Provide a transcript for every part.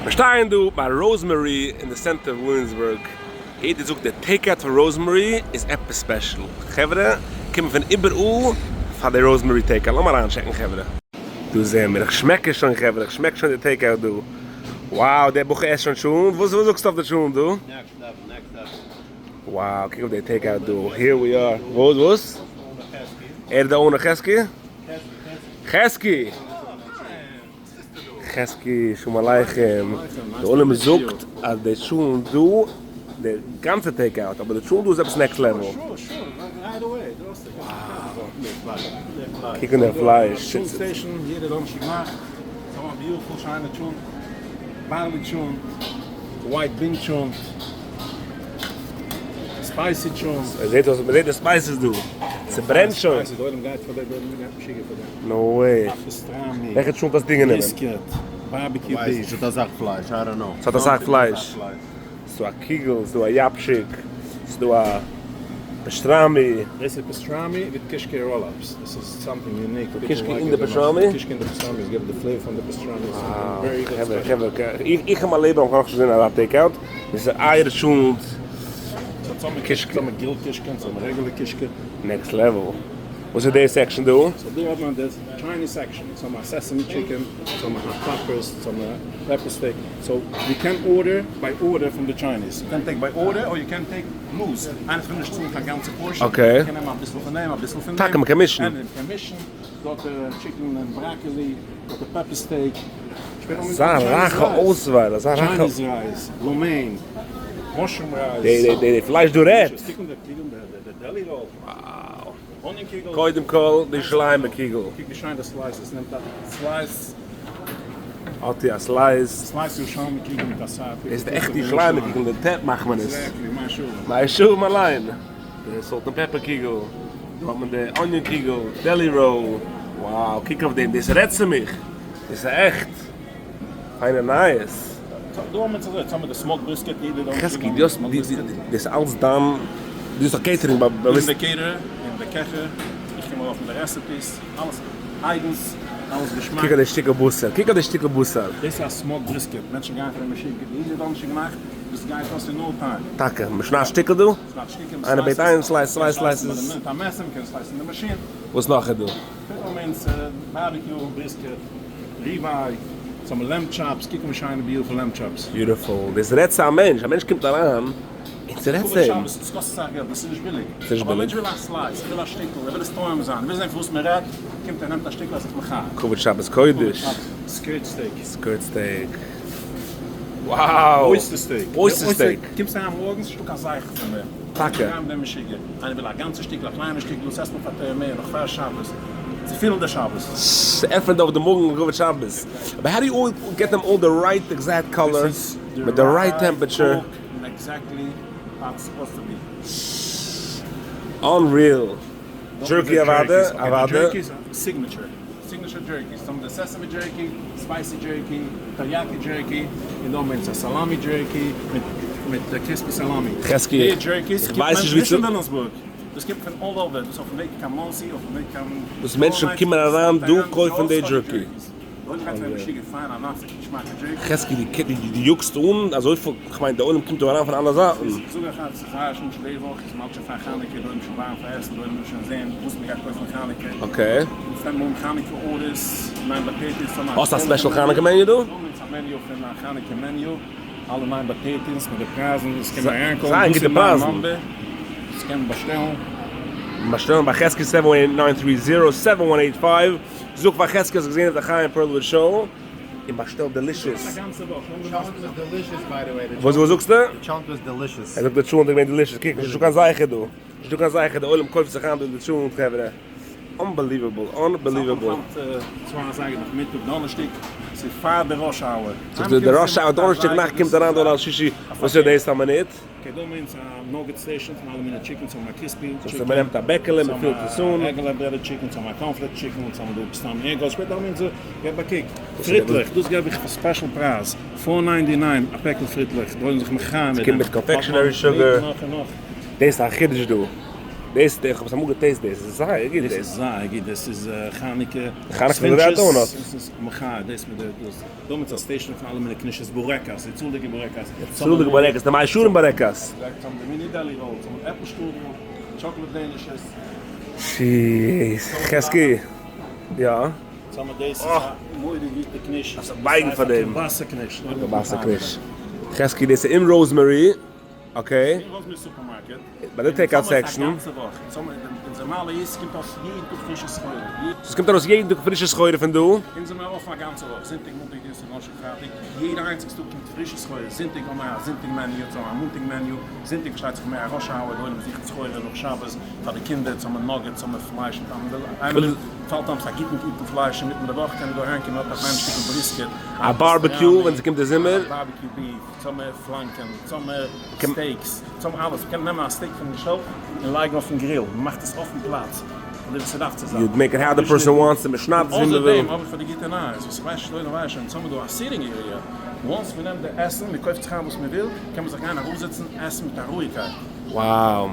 מיר שטייען דא ביי Rosemary אין די center פון וויליאמסבורג, יעדער זאגט די takeout פון Rosemary איז עפעס special, חברה קומען פון איבעראל פאר די Rosemary takeout, לאמיר אריינטשעקן חברה. דא זעען מיר, איך שמעק עס שוין חברה, איך שמעק שוין די takeout דא, wow דער בחור עסט שוין טשולענט, וואס זאגסטו אויף די טשולענט דא? Next level, next level. Wow קוק אויף די takeout דא, here we are, וואס וואס? ער איז די owner חזקי? חזקי! חזקי שלום עליכם, די עולם זאגט אז די טשולענט דא, די גאנצע takeout, אבער די טשולענט דא איז עפעס next level. קוק אן די פלייש. Spicy טשולנט. עס זעט אויס מ'זעט די spices דא. ס'ברענט שוין. משוגע פאר דעם. No way. Pastrami. וועלכע טשולנט האסטו גענומען? Brisket. Barbecue beef. ס'האט אסאך פלייש, I don't know. ס'האט אסאך פלייש. ס'דא א קוגל, ס'דא א יאפשיק, ס'דא א pastrami. דאס איז pastrami מיט קישקע roll-ups. דאס איז something unique. קישקע אין די pastrami? קישקע אין די pastrami איז געבן די flavor פון די pastrami. חברה חברה איך אין מיין לעבן האב נאכנישט געזען אזא takeout. דאס איז אייער טשולנט. קישקע. ס'האט grilled קישקע און ס'האט regular קישקע. Next level. וואס איז די section דא? So דא האט מען די Chinese section, so האבן מיר א sesame chicken, so האבן מיר hot peppers, so האבן מיר pepper steak, so you can order by order פון די Chinese, you can take by order or you can take loose, איינער וויל נישט צאלן קיין גאנצע portion, קען נעמען אביסל פון דעם אביסל פון דעם, טאקע מ'קען מישן. און מ'קען מישן, דא האט ער chicken און broccoli, דא האט ער pepper steak, אזא רייכע אויסוואל, אזא רייכע. Chinese rice, lo mein, mushroom rice. די פלייש דא רעדט. קוק אן די deli roll. Wow. Onion קיגל. קודם כל די שליימע קיגל. קוק ווי שיין די slices נעמט א slice. האט איר א slice. Slice ירושלמי קיגל מיט א סייד. דאס איז די עכטע ירושלימע קיגל, די טעפ מאכט מען עס. Exactly, מאה שערים. מאה שערים אליין. די salt און pepper קיגל. דא האט מען די onion קיגל, deli roll. Wow, קוק אויף דעם, דאס רעדט צו מיך. דאס איז עכט. פיינע נייעס. דא האבן מיר אזוי, יעצט האבן מיר די smoked brisket, יעדער דארף חזקי, דו האסט, דאס איז אלס דיין, דו האסט א catering ביי. איך בין די caterer און די קעכער, איך קום ארויף מיט די recipes, אלעס אייגנס, אלעס געשמאק. קוק אויף די שטיקל בשר, קוק אויף די שטיקל בשר. דאס איז א smoked brisket, מענטשן גייען פאר די מאשין, יעדער דאנערשטאג נאכט, דאס גייט אויס אין no time. טאקע? מ'שניידט שטיקל דא? מ'שניידט שטיקער, איינער בעט איין slice, צוויי slices. מ'נעמט א מעסער, מ'קען slice ן די מאשין. וואס נאך איז דא? Peppermints, barbecue, brisket, ribeye, some lamb chops, קוק ווי שיינע beautiful lamb chops. Beautiful, דאס רעדט צו א מענטש, א מענטש קומט אריין און ס'רעדט צו אים. שבת, עס קאסט אסאך געלט, דאס איז נישט ביליג. ס'איז נישט אבער א ביליג. מענטש וויל א slice, ער וויל א שטיקל, ער וויל עס טועם זיין, ער וויל זען פון וואס מען רעדט, קומט ער נעמט א שטיקל ער איז זיך מחיה. כבוד שבת קודש. Skirt steak. Skirt steak. Wow! Oyster steak. Oyster steak. קומסט אריין מארגנס, נישטא קיין זכר פון דעם. טאקע. אריין דעם משוגע. איינער וויל א גאנצע שטיקל, א קליינע שטיקל, דאס עסט מען פאר טערמין, נאך פאר שבת. צו פילן די שבת. ס'עפענט אויף די מאגן לכבוד שבת. אבער how do you get them all the right exact color, מיט די right temperature? Exactly how it's supposed to be. Unreal. Jerky אוואדע, אוואדע. Jerky איז signature. Signature jerky. ס'דא די sesame jerky, spicy jerky, teriyaki jerky, און דא מיינט א salami jerky מיט crispy salami. חזקי, די jerkies איך ווייס קומט נישט ווי נישט צו. פון וויליאמסבורג, דאס קומט פון all over, דאס אויפן וועג קיין מאנסי, אויפן וועג קיין. וואס מענטשן קומען אריין דא קויפן די jerky. חזקי דו יאגסט אן אזויפיל, כ'מיין די עולם קומט דא אריין פון אלע זייטן. זאג איך אז ס'איז זייער שוין די וואך איז מ'האלט שוין פאר חנוכה די עולם שוין ווארעם פאר עסן די עולם וויל שוין זען וואס מ'גייט קויפן חנוכה. Okay. אונז נעמען אן חנוכה orders, ניין באטעטיס האבן א. האסט א special חנוכה menu דא? האבן אונז א menu פון א חנוכה menu, אלע ניין באטעטיס מיט די פרייזן, דאס קען מען אריינקאלן, זייער דאס גוטע איז מיין פרייזן. number, דאס קען מען באשטעלן. באשטעלן ביי חזקי 718 930 7185. זאג פאר חזקי האסט געזען אויף די חיים פערלוביטש show און באשטעל delicious. וואס וואס זאגסטו? די טשולנט was delicious. ער זאגט די טשולנט איז געווען delicious, קוק נישטא קיין זכר דא, נישטא קיין זכר, די עולם קויפט זיך איין דא די טשולנט חברה, unbelievable, unbelievable. צוויי אזייגער נאכמיטאג דאנערשטאג, ס'איז פאר די rush hour. זאגט ער די rush hour דאנערשטאג נאכט קומט אריין דא ליל שישי, וואס איז דאס א מינוט? Okay דא האבן אונז א nugget station פון אלע מיני chicken, צו האבן א crispy chicken, מען נעמט א בעקעלע מען פילט עס אן, regular breaded chicken, צו האבן א cornflake chicken, צו האבן דא סתם egos, שפעטער האבן אונז געב א קוק, פריטלעך, דאס געב איך פאר special פרייז, four ninety nine א פעקל פריטלעך, דא זיך מחיה מיט ס'קומט מיט confectionery sugar, נאך און נאך. דאס איז א חידוש דא. דאס איך האב עס אמאל געטעיסט דאס איז זייער גוט דאס דאס. איז זייער גוט דאס איז חנוכה חנוכה פון די דאונאטס. דאס איז מחאה דאס מיט די דאס דא מיט א station פון אלע מיני קנישעס בורעקאס די צאלדיגע בורעקאס. צאלדיגע בורעקאס די מאה שערים בורעקאס. די mini deli rolls עפל שטרודל chocolate danishes. שיס חזקי יא. סאמע דאס איז א מורא'דיג גוטע קניש. דארפסט בייגן פאר דעם. וואסער קניש. וואסער קניש. חזקי דאס איז אין Rosemary. Okay. אין Rosemary supermarket. ביי די takeout section. גאנצע וואך. אונזער מעלה איז ס'קומט ארויס יעדן טאג פרישע סחורה. ס'קומט ארויס יעדן טאג פרישע סחורה פון דא. אונז זעמער אפן א גאנצע וואך. זונטאג, מאנטאג, דינסטאג, דאנערשטאג, פרייטאג. יעדע איינציגסטע טאג קומט פרישע סחורה. זונטאג האבן מיר א זונטאג menu, צו א מאנטאג menu. זונטאג פארשטייט זיך מער א rush hour, די עולם זוכט סחורה נאך שבת פאר די קינדער, צו האבן nuggets, צו האבן פלייש, איינמאל פאלט אן א גוטן גוטן פלייש אינמיטן די וואך, קען מען דא אריינקומען, האט א פיינע שטיקל brisket, א barbecue ווען ס'קומט די זומער. Barbecue beef, צו האבן פלאנקען, צו האבן steaks, צו האבן אלעס. מ'קען נעמען א steak פון די shelf און לייגן אויפן grill, מ'מאכט עס אויפן פלאץ, אזוי ווי ס'דארף צו זיין. You make it how the person wants it, מ'שניידט עס ווי מ'וויל. אויסער דעם האב איך פאר די גוטע נייעס, וואס איך ווייס נישט אויב דו ווייסט שוין, צו האבן דא א seating area, once מ'נעמט די עסן, מ'קויפט זיך איין וואס מ'וויל, קען מען זיך גיין אראפזעצן עסן מיט א רואיגקייט. Wow,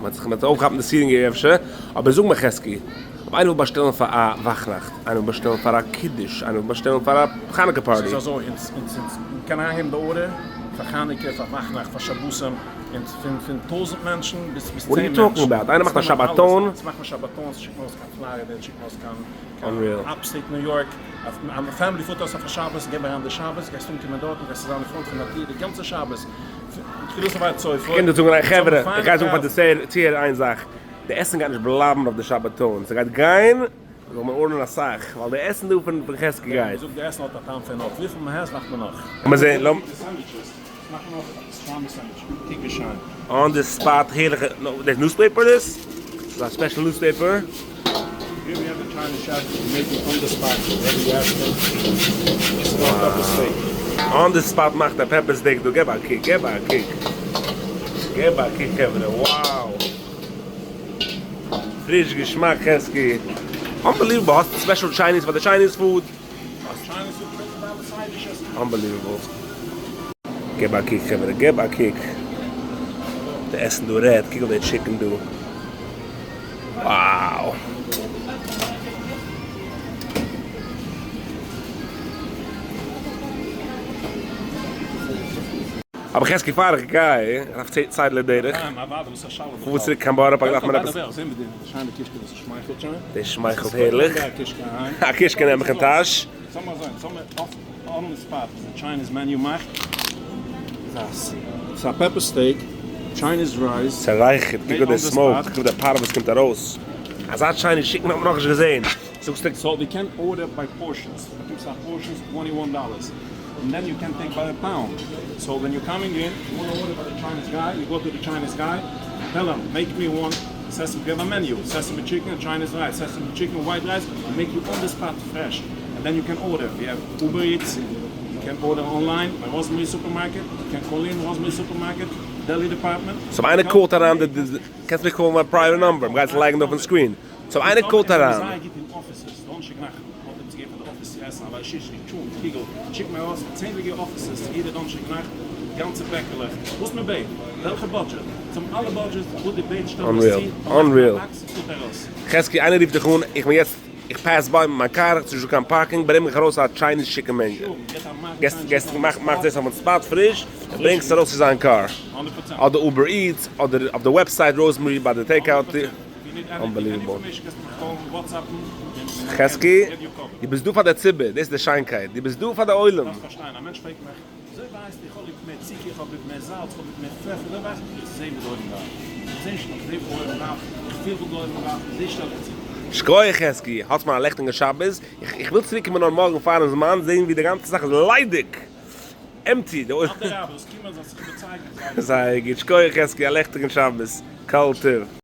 מ'האט זיך מ'האט אויפגעכאפט די seating area אפשר, אבער זאג מיר חזקי, אויב איינער וויל באשטעלן פאר א וואכנאכט, איינער וויל באשטעלן פאר א קידוש, איינער וויל באשטעלן פאר א חנוכה party. ס'איז אזוי, אונז אונז אונז מ'קען אריינגעבן די order פאר חנוכה, פאר וואכנאכט, פאר שבתים, און פון פון טויזענט מענטשן ביז ביז What are צען you talking מענטשן. about? איינער מאכט א אונז נעמען אלעס, שבתון? אונז מאכן שבתון, שיקן ארויס קיין פלארידע, שיקן ארויס קיין קיין Unreal. Upstate New York, א family פארט אויס אויף א שבת, געב אריין די שבת, גייסט אנקומען דארטן, גייסטו זיין אין front פון די טיר די גאנצע שבת, תחילת הוויה צויפער. כ'קען דיר זאגן איין חברה, איך גיי זאגן פאר די צוהערער איין זאך, די עסן גייט נישט בלייבן אויף די שבתון, ס'גייט גיין, זאל מען ארדערן אסאך, ווייל די עסן דא פון חזקי גייט. מ'זאגט די עסן האט א טעם פון נאך, וויפיל מ'עסט מאכט מען נאך. לאמיר זען, לאמיר. די sandwiches, מאכט מען נאך pastrami sandwich, קוק ווי שיין. On the spot הערליכע, דאס newspaper דאס? ס'איז א special newspaper. Here we have the Chinese chef making on the spot whatever you ask him. This is our pepper steak. On the spot מאכט א pepper steak דא, געב א קוק, געב א קוק. געב א קוק חברה, wow. פריש געשמאק חזקי. Unbelievable, האסט special Chinese פאר די Chinese food. Chinese food פאר אלע side dishes. Unbelievable. געב א קוק חברה, געב א קוק. די עסן דא רעדט, קוק אויף די chicken דא. Wow. אבער חזקי פאר איך גיי, איך דארף צייט לדרך. כ'פאר צוריק קיין בארא פארק דארף מען עפעס. דער שמייכלט הערליך. א קישקע נעם איך אין טאש. ס'רייכערט, קוק אויף די smoke, קוק אויף די פארע וואס קומט ארויס. אזא Chinese chicken האט מען נאכנישט געזען. זאגסטו. So we can order by portions, באקומסט א portions 21 dollars, and then you can take by a pound. So when you're coming in, you want to order by the Chinese guy, you go to the Chinese guy, tell him, make me one sesame, we have a menu, sesame chicken, Chinese rice, sesame chicken, white rice, and make you on the spot fresh. And then you can order. We have Uber Eats, you can order online by Rosemary Supermarket, you can call in Rosemary Supermarket, deli department. So איינער call ט אריין, קענסט מיך call ן מיין private number, מ'גייט עס לייגן דא אויפן screen. So איינער call ט אריין. זייער גוט אין offices, דאנערשטאג נאכט האט ער צו געבן פאר די office צו עסן, אבער שישי, טשולנט, קיגל, שיקט מיר ארויס צענדליגע offices יעדע דאנערשטאג נאכט, גאנצע פעקעלעך, וואס מען בעט, וועלכע budget, צום אלע budgets, וואס די בעט שטעלט עס צו, Unreal. חזקי, איינער רופט דיך אן, איך בין יעצט, איך pass by מיט מיין קאר, ס'איז נישטא קיין parking, ברענג מיך ארויס א Chinese chicken menu. געסט, געסט, מאך, מאך דאס אויפן spot פריש, און ברענגסט עס ארויס צו זיין קאר. אדער Uber Eats, אדער אויף די website Rosemary ביי די takeout. Unbelievable. חזקי, דו ביסט דא פאר די ציבור, דאס איז די שיינקייט, דו ביסט דא פאר די עולם. דארפסט פארשטיין, א מענטש פרעגט מיך, וויאזוי ווייסטו איך האב ליב מער צוקער, איך האב ליב מער זאלץ, איך האב ליב מער פעפער, וויאזוי ווייסטו? איך זע וואס די עולם דארף, איך זע נישט נאר, איך זע וואס די עולם דארף, איך פיל וואס די עולם דארף, אזוי שטעל איך צו. שכוח חזקי, האטס מיר א לעכטיגן שבת, איך וויל צוריק קומען נאר מארגן פארן זמן, זען ווי די גאנצע זאך איז ליידיג, empty. אדרבה, זאלסט קומען, זאלסט זיך איבערצייגן. זייער גוט, שכוח חזקי, א לעכטיגן שבת, כל טוב.